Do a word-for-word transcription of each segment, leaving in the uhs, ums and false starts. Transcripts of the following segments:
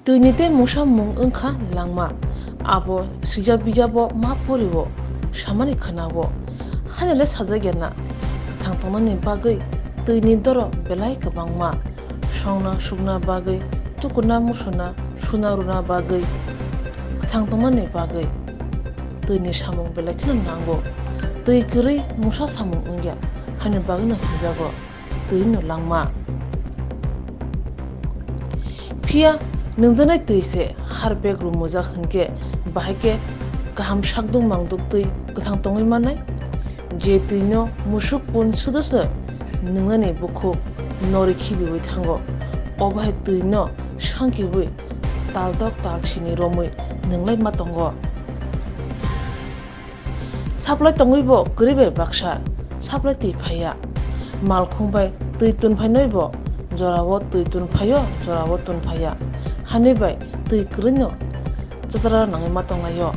Twini tei mungsa mung wngkha langma, abo swijak bijabo ma porio, samani khwnao. Hainole sajagya na, kwthang tongnani bagwi twini doro belai kwbangma, songna sukna bagwi, tukuna musuna, suna runa bagwi, kwthang tongnani bagwi twini samung belai kheno nango. Twi kwrwi mungsa samung wngya, haini bagwino hwnjago. Twi no langma. Phiya nwngjaknai twi se harbek rumujak hwnkhe, bahai khe kaham sakduk mangduk twi kwthang tongwi mannai. Je twi no musuk pun sudusa nwngnani bukhuk nori khibiwi thango, obo hai twi no sangkiwi taldok talsini romwi nwnglai ma tongo. Supply tongwi bo kwrwi bai baksa supply twi phaiya. Malkhung bai twi tun phainwi bo jorao twi tun phaio, jorao tun phaiya. Hani bai twi kwrwino chachara nangwi ma tonglaio.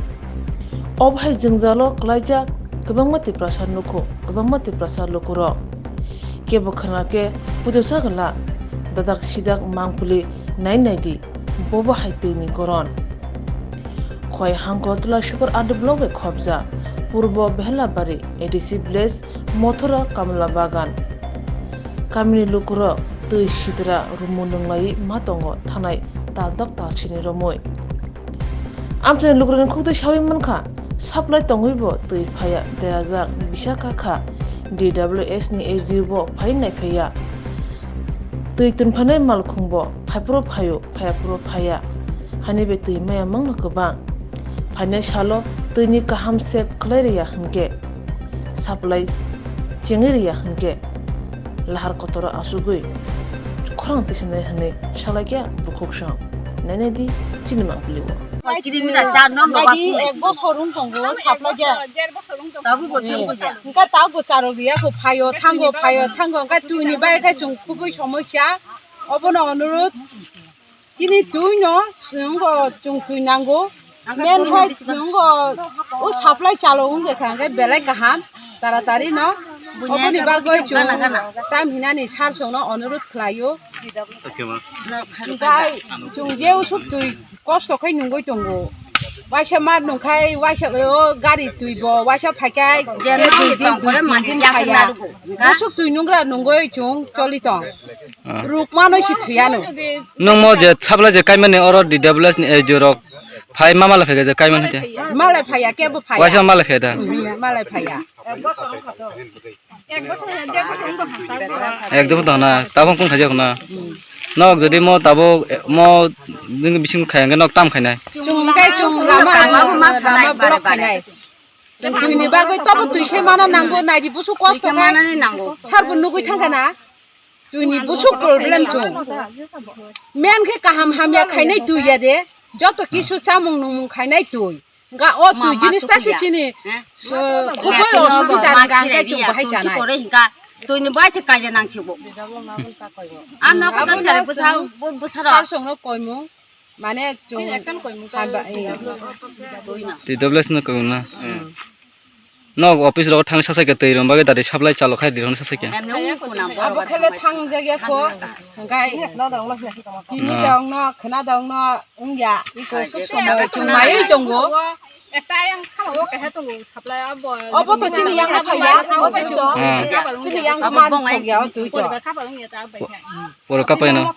Obo hai jwngjalo kwlaijak kwbangma Tiprasa nukho, kwbangma Tiprasa lukurok. Kebo khwna khe puitu sagala dadak sidak mangpili nai nai di. Bobo hai twini goron. Khowai Hangkor Tulaisukor R D block bai khopjak Purbo Behelabari A D C village Mothura Kamla Bagan. Kamini lukurok twi sidra rumu nwnglaiwi ma tongo thanai taldok talsini romwi. Amchaini lukurokni khuk twi sawi mankha, supply tongwi bo twi phaiya derajak bisa kakha D W S ni A G bo phai naiphaiya. Twi tun phainai malkhung bo phaiphuru phaio, phaiyaphuru phaiya. Hani bai twi maya mangno kwbang. Phainai salo twini kaham sep khlai riya hwnkhe, supply chengwi riya hwnkhe, lahar kotoro achugwi khorang tisinai hwnwi salaikha bukhuk song. Nainai di chini mangpili o. Kilometer char no Naidi ek bosor wng tongo, supply ja. Tabuk bo char wng ja. Hwnkhe tabuk bo char wng ya kho, phaio, thango, phaio, thango, hwnkhe twini bai khe chwng khubui somosya. Obono onurudh, chini twi no, chwng bo chwng twi nango. Men khai chwng bo o supply chalo wng kha, hwnkhe belai kaham, taratari no. Oboni bagwi chwng tam hinani sir songno onurudh khlaio. Hwnkhe chwng je usuk twi kosto khai nungwi tongo. Waisa mar nungkhai, waisa o gari twi bo, waisa phaikhai, je twi din, twi din phaiya. Usuk twi nungra nungwi chwng choli tong. Ah. Rukmanoi si thwiyano. Nwng mo je supply je kaimani oro D W S ni A G rok phai ma malai phaiga je kaimani te? Malai phaiya, kebo phaiya. Waisa malai phaiya da? Mhm, malai phaiya. Ek bosor, der bosor wng tong kha. Ek bosor wng tong kha na, tabuk kung khaijak na. Hmm. Nok jodi mo tabuk, mo nini bising khai hwnkhe nok tam khainai. Chwng khe chwng lama, lama block khainai. Chwng twini bagwi tobo twi khe mana nango, naidi busu kosto khe. Twi khe manani nango. Sarbo nugwi thangkha na. Twini busu problem chwng. Men khe kaham hamya khainai twi ya de. Joto kisu chamung nungmung khainai twi. Hwnkha o twi jinis ta se chini, so, khubui osubida ni hwnkha hwnkhe chwng bahai chanai. Twini bai se kaija nang sibo. Ano kota chari bwsa, bwsa rok. Sar songno koimung, mane chwng hamba, eh. Twi dobles no koimung na. Nok office rok thang sasai khe twi rwng bagwi dadi supply chalo khai di rwng sasai khe. Abo khele thang jagya kho, hwnkhe tini dong no, khwna dong no, wngya, iko suk somo chwng maiwi tongo. Ekta ayang khamao keha tongo supply abo. Obo to chini yang phaiya, o twi to. Hmm. Chini yang man phaiya, o twi to. Poribar khabar wngya ta bai kha. Poro kapai no.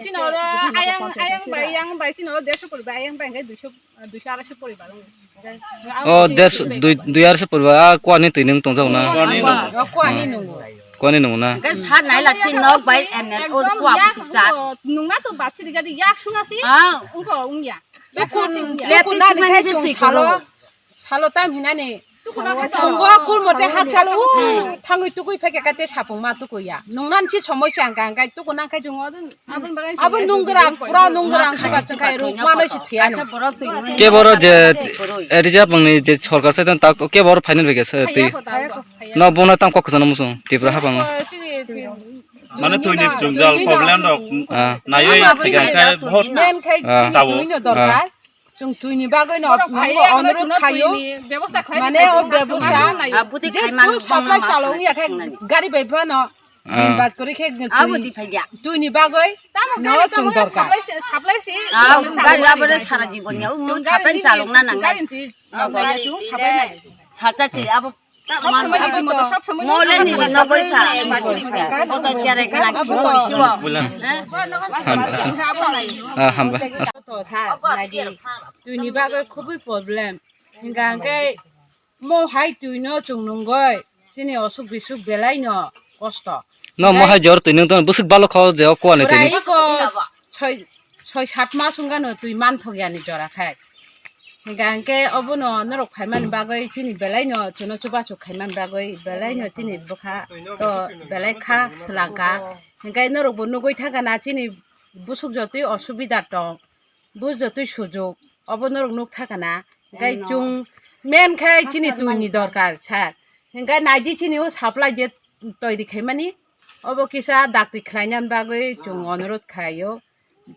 Chini oro ayang, ayang bai, yang bai, chini oro dersho poribar, ayang bai hwnkhe duisho, duisho araisho poribar wngya. O dersho, dui, dui araisho poribar, a kwani twi nwng tongjak na. Kwani nungo. Kwani nungo na. Hwnkhe sat naila chini nok bai emne o kwa busuk cha. Nungna to bachiri gadi yak sungasi. Ah. Wngkha wngya. Tukun, tukun nani khai chwng salo, salo tam hinani. Thungo kurmo tei ha chalo, thangwi tukui phaikha kate sapung ma tukui ya. Nungnan si somosya hwnkha, hwnkhe tukun nang khai chwng. Abo nungra, pura nungra ang sugar chwng khai ruk manwi si thwiya no. Keboro je, eh, reserve bangni je sorkar saitan tak keboro final bai khe se twi. No bona tam kok kwchangno musung, Tripura hapang. Mane twini jwngjal problem rok naiwi chikang khe vote. Men khai chini twi no dorkar. Chwng twini bagwi no onurudh khaio. Mane o bebosta. Abudi khai man supply chalo wngya khe gari bai phano. Ah. Bad kori khe twi, twi ni bagwi no chwng dorkar. Abo gari abo re sara jibon ya, o mo sapai chalok na nangnai. Sarta chi abo. Mole ni no goi cha. Boto chere kana ki mo siwo. Ah, hambai. To sa, naidi. Twi ni bagwi khubui problem. Hinga hingke mo hai twi no chwng nungoi. Chini osuk bisuk belai no kosto. No mo hai jor twi nung ton busuk balo kho je o kuani twi. Prai ko soi, soi sat mas wngkha no twi manthok yani jora khai. Hingka hingke obono norok phaimani bagwi chini belai no chuno chubachu khaimani bagwi belai no chini bwkha to belai kha swlangkha. Hingke norok bo nugwi thangkha na chini busuk jotwi osubida tong, bus jotwi sujuk, obo norok nuk thangkha na. Hingke chwng men khe chini twi ni dorkar sir. Hingke naidi chini o supply je toiri khaimani. Obo kisa dakti khlaina bagwi chwng onurodh khlaio.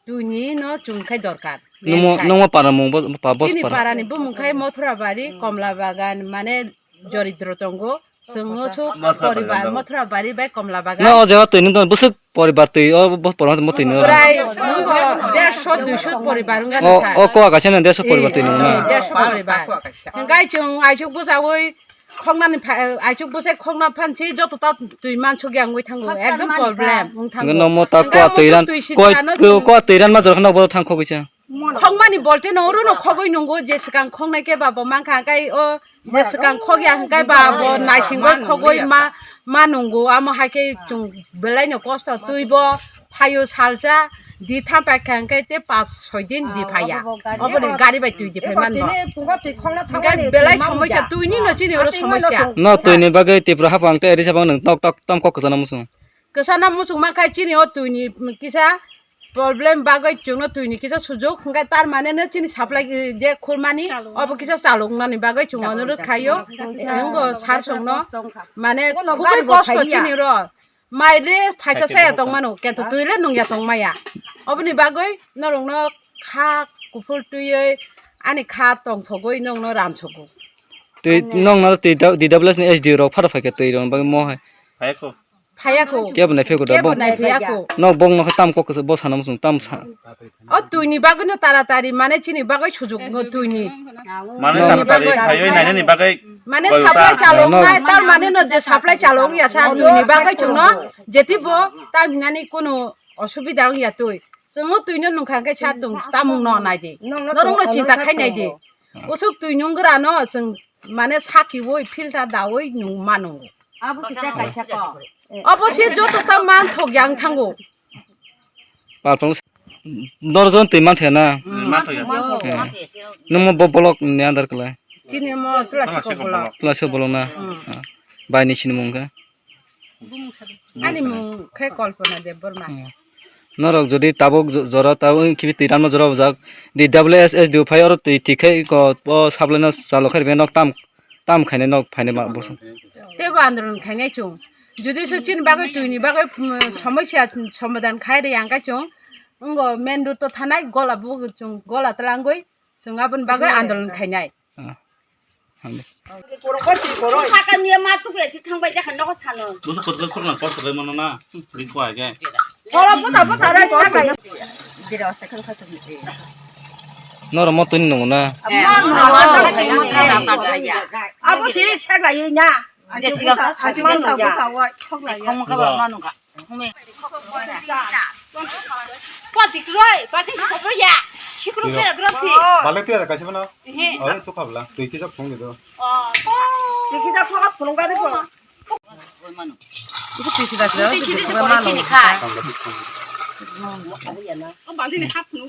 Twi ni no chwng khai dorkar. Nungmo, nungmo para mung bo, pa boss para. Chini para ni bumung khai Mothura Bari, Komla Bagan, mane joridro tongo. Chwng o chuk poribar Mothura Bari bai Komla Bagan. No, o jaga twi nung busuk poribar twi, o bo pora mo twi no. Prai nungo derso duiso poribar wngkha. O, o kwa kaisa no derso poribar twi nung na. Derso poribar. Hingkai chwng aisuk busawi khoknani pha-, aisuk bwsai khokna phansi joto ta twi mansuk ya wngwi thango, ekdom problem wng thango. Hingke nomo ta kwa twi ran, koi, kwa twi ran ma jorkhana bo thang khogwi cha. Khokmani bolte no oro no khogwi nungo je swkang khoknai khe ba bo mankha, kai o je swkang khokya hwnkhe ba bo naisingwi khogwi ma, ma nungo, amo hai khe chwng belai no kosto twi bo. Phaio salsa, di tham paikha hwnkhe te pas soi din di phaiya. Oboni gari bai twi di phai man bo. Hwnkhe belai somosya, twi ni no chini oro somosya. No twi ni bagwi Tripura haphang tei risa bang nwng tok tok tam kok kwchana muchung. Kwchana muchung ma khai chini o twi ni kisa problem bagwi chwng no twi ni kisa sujuk hwnkhe tar mane no chini supply je khurmani obo kisa chalok nani bagwi chwng onurodh khaio. Nwng bo sar song no mane khubui kosto chini ro. Mai le phaisa saya tong mano, kento twi le nungya tong maya. Oboni bagwi norokno kha kuphur twiwi ani kha tongthogwi nokno ramsogo. Twi nokno twi D W S ni S D O rok pharo phaikha twi rokni bagwi mo hai. Phayako. Phayako. Kebo nai phego da. Kebo nai phiyako. Nok bong nok tam kok bo sana musung tam sa. O twi ni bagwi no taratari mane chini bagwi sujuk no twi ni. Mane taratari phaiwi nainani bagwi. Mane supply chalok nai, tar mane no je supply chalok ya sa twi ni bagwi chwng no jeti bo tam hinani kunu osubida wng ya twi. Chwng o twi no nungkha khe sa tong tamung no nai di. Norok no chinta khai nai di. Usuk twi nung gra no chwng mane saki woi filter da woi nung ma nungo. Abo se te kaisa ko. Obo se joto ta man thok yang thango. Palpang dorjon twi man thena. Man thok ya. Nung mo bo block ni under kala. Chini mo tula siko block. Tula siko block na. Bai ni sini mung kha. Ani mung khe Kalpana Debbarma. Norok jodi tabuk jo-, jora tabuk wng khibi twi ramno jora bujak. D W S S D O phai oro twi tikhe ko o supply no chalo khe rwmani nok tam, tam khainai nok phainai ma boso. Teibo andolon khainai chwng. Jodi se chini bagwi twi ni bagwi, mm, somosya somadan khai rwya hwnkhe chwng wngkha main road o thanai gola bo chwng gola twlangwi chwng aboni bagwi andolon khainai. Ah. Hambai. Saka niya ma tuku esi thang bai jakha nogo sano. Busu kotor khorna kor sabai mano na. Ri ko age. Horo buta buta rai saka. Bira asa khan khatung. Noro mo tuni nungo na. Abo si saka yi na. Jessica. Khong ka ba manu ka. Pati kroi, pati sikopro ya. Sikru pera drum si. Balai tu ada kasih mana? Ehe. Oh, itu kabla. Tu itu sok phone gitu. Oh. Itu kita phone phone ka de ko. Itu tu kita. Itu kita phone mana? Sini kai. Oh, balai ni hap nu.